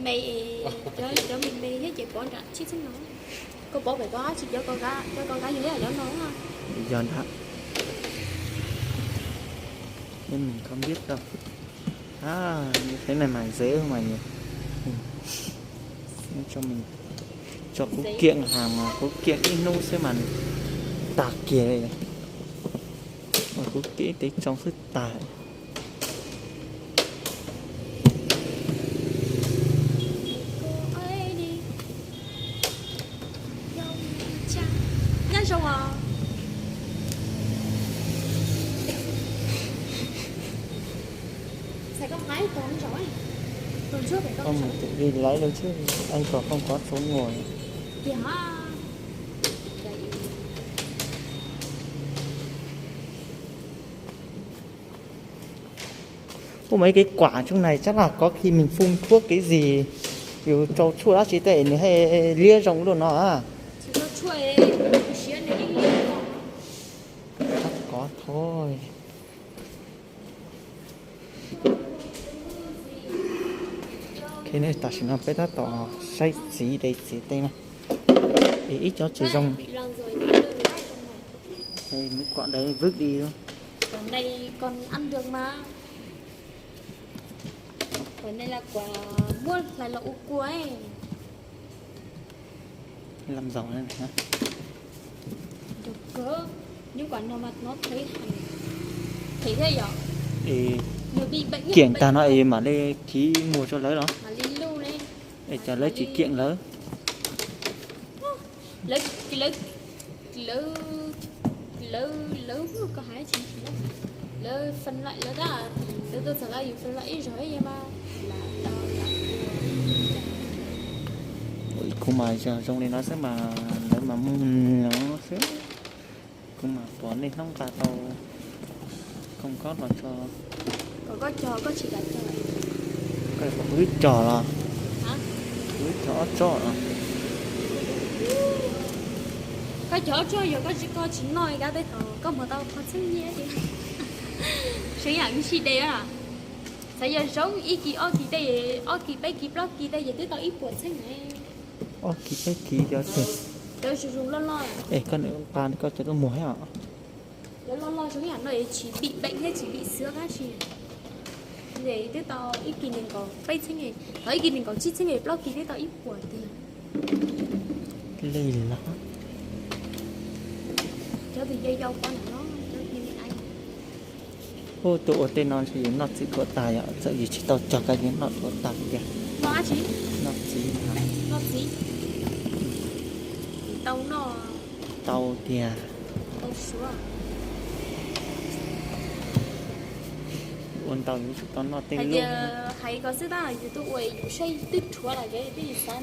Me, cov, cov me me thiab ces pov nram tshib txheeb no. Koj pov pem koj tsis cov koj kab, cov koj kab yog yog cov no. Yog ntag. Em không biết đâu. À, như thế này mà dễ không mà nhỉ? Cho mình, cho kuv kiệm hàng mà kuv kiệm ít hnub xíu mà tag kiag li. Mà kuv kiệm ít tí trong xíu tag. Nyob zoo os. Xài con máy còn rỗi. Tuần trước phải con rỗi. Đi lấy đâu chứ, anh còn không có chỗ ngồi. Kìa hả? Ủa, mấy cái quả trong này chắc là có khi mình phun thuốc cái gì, kiểu trầu chua đó chị tệ, nó hay liếc rồng luôn nó à. Chỉ có chua ấy, siết này ít liếc. Chắc có thôi. Ok, tam sim no peb tab tom saib txiv de txiv tej no, ib cov tsis zoo, muab cov ntawd vứt đi. Còn này còn ăn được mà. Còn này là quả muab hlais los ua kua ấy. Làm giàu lên hả? Được cơ. Những quả nào mà nó thấy hẳn, thấy thế nhở? Ê, nó bị bệnh ấy, kiểm bệnh ta nó không? Ê, mà lê ký mua cho lới đó. Mà đi lưu đấy. Ê, cho lới chỉ kiện lới. Lới, lới, lới, lới, lới, có hái chín lắm. Lới phân loại lới đó, lới tôi thật là dùng phân loại ít rồi nhưng mà là tao là Ui, kuv mas yog zoo li no xwb mas lawv mas mus no xwb. Kuv mas pom nej hnub nqa tau koob kob los tso. Koj wb cog los? Wb cog ob tsob los? Koj cog ob tsob yog koj tsis, koj tsis noj kab teb tau, koj muag tau qhov txheeb nyiaj. Seev yam ib sij de, xav yog zoo ib kis ob kis tej, ob kis peb kis plaub kis tej ces twb tau ib puas txheeb ne. Ob kis peb kis cov twg? Cov zoo zoo loj loj. Es koj nqa koj cov tuaj muag thiab os. Cov loj loj zoo yam no es tsis bị bệnh thiab tsis bị xước dab tsi. Ces twb tau ib kis nees nkaum peb txheeb, tau ib kis nees nkaum tsib txheeb, plaub kis twb tau ib puas tiag. Li los. Cov twg yau yau pov no, cov twg me me. Ub, tus ua tej no ntshe yus noj txiv dhuav tas yom, txawm yus tsis tau cog kab yus noj dhuav tas tiag. Noj txiv. Noj txiv. Tau noj. Tau tiag. Tau suav. Ua ntau yus tsis tau noj tej lub. Hais tias hais ko xwb tab yus twb ua yus saib twb rhuav lawm ces twb yus xav